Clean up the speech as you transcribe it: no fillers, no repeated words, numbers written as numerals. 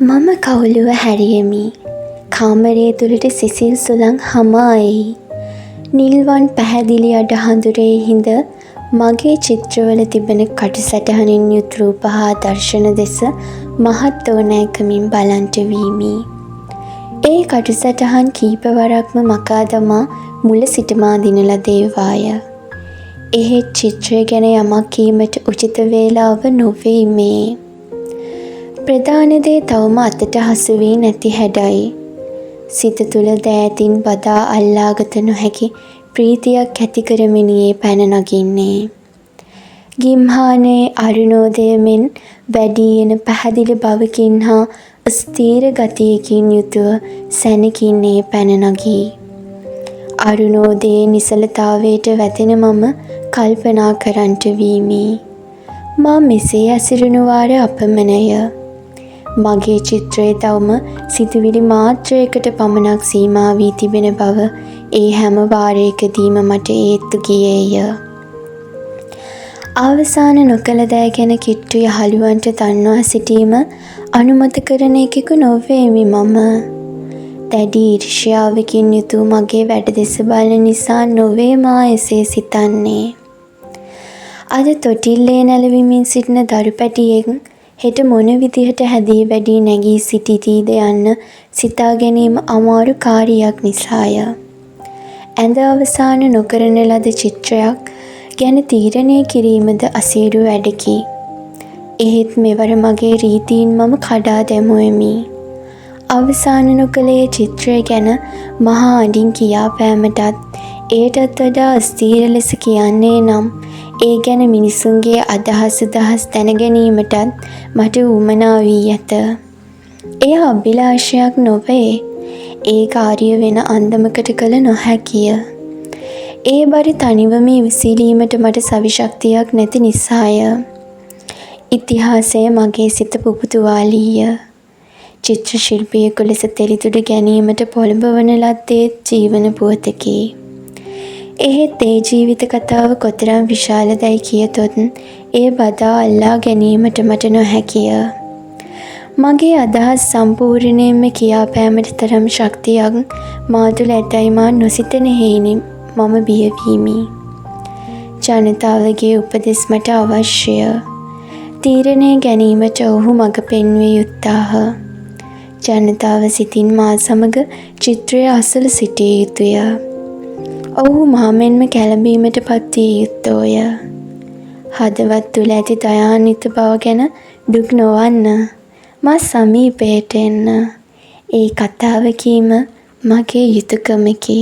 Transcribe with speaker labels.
Speaker 1: මම කවුළුව හැරියෙමි. කාමරය තුළට සිසිල් සුළං හමා එයි. නිල්වන් පැහැදිලි අඩ හඳුරේ හිඳ මගේ චිත්‍රවල තිබෙන කටු සටහනින් යුත් රූප හා දර්ශන දෙස මහත් ඕනෑකමින් බලන්ට වීමි. ඒ කටු සටහන් කීප වරක්ම මකා දමා මුල සිටම අඳින ලද ඒවාය. එහෙත් චිත්‍රය ගැන යමක් කීමට උචිත වේලාව නොවේ මේ. ප්‍රධාන දේ තවම අතට හසු වී නැති හැඩයි. සිත තුළ දෑතින් බදා අල්ලාගත නොහැකි ප්‍රීතියක් ඇති කරමිනි ඒ පැන නගින්නේ. ගිම්හානයේ අරුණෝදය මෙන් වැඩී එන පැහැදිලි බවකින් හා ස්ථීර ගතියකින් යුතුව සැණකින් ඒ පැන නගී. අරුණෝදයේ නිසලතාවයට වැදෙන මම කල්පනා කරන්ට වීමි. මා මෙසේ හැසිරුණු වාර අපමණය. මගේ චිත්‍රය තවම සිතුවිලි මාත්‍රයකට පමණක් සීමා වී තිබෙන බව ඒ හැම වාරයකදීම මට ඒත්තු ගියේය. අවසාන නොකළ දෑ ගැන කිට්ටු යහළුවන්ට දන්වා සිටීම අනුමත කරන එකෙකු නොවෙමි මම. දැඩි ඊර්ෂ්‍යාවකින් යුතුව මගේ වැඩ දෙස බලන නිසා නොවේ මා එසේ සිතන්නේ. අද තොටිල්ලේ නැලවිමින් සිටින දරු පැටියෙක් හෙට මොන විදිහට හැදී වැඩී නැගී සිටිතීද යන්න සිතා ගැනීම අමාරු කාරියක් නිසාය. ඇඳ අවසාන නොකරන ලද චිත්‍රයක් ගැන තීරණය කිරීමද අසීරු වැඩකි. එහෙත් මෙවර මගේ රීතීන් මම කඩා දැමුවෙමි. අවසාන නොකළ ඒ චිත්‍රය ගැන මහා අඩින් කියාපෑමටත්, එයටත් වඩා අස්ථීර ලෙස කියන්නේ නම් ඒ ගැන මිනිසුන්ගේ අදහස් උදහස් දැනගැනීමටත් මට වුවමනා වී ඇත. එය අභිලාෂයක් නොවේ. ඒ කාර්යය වෙන අන්දමකට කළ නොහැකිය. ඒ බර තනිවම ඉවසිලීමට මට සවි ශක්තියක් නැති නිසාය. ඉතිහාසය මගේ සිත පුපුතුවාලීය. චිත්‍ර ශිල්පියෙකු ලෙස තෙළිතුඩු ගැනීමට පොළඹවන ලද්දේත් ජීවන පුවතකි. එහෙත් ඒ ජීවිත කතාව කොතරම් විශාලදැයි කියතොත් එය බදා අල්ලා ගැනීමට මට නොහැකිය. මගේ අදහස් සම්පූර්ණයෙන්ම කියා පෑමට තරම් ශක්තියක් මා තුළ ඇතැයි මා නොසිතන හෙයිනි මම බිය වීමි. ජනතාවගේ උපදෙස් මට අවශ්‍යය. තීරණය ගැනීමට ඔවුහු මඟ පෙන්විය යුත්තාහ. ජනතාව සිතින් මා සමග චිත්‍රය අසල සිටිය යුතුය. ඔවුහු මා මෙන්ම කැළඹීමට පත්විය යුත්තෝය. හදවත් තුළ ඇති දයාන්විත බව ගැන දුක් නොවන්න. මා සමීපයට එන්න. ඒ කතාව කීම මගේ යුතුකමකි.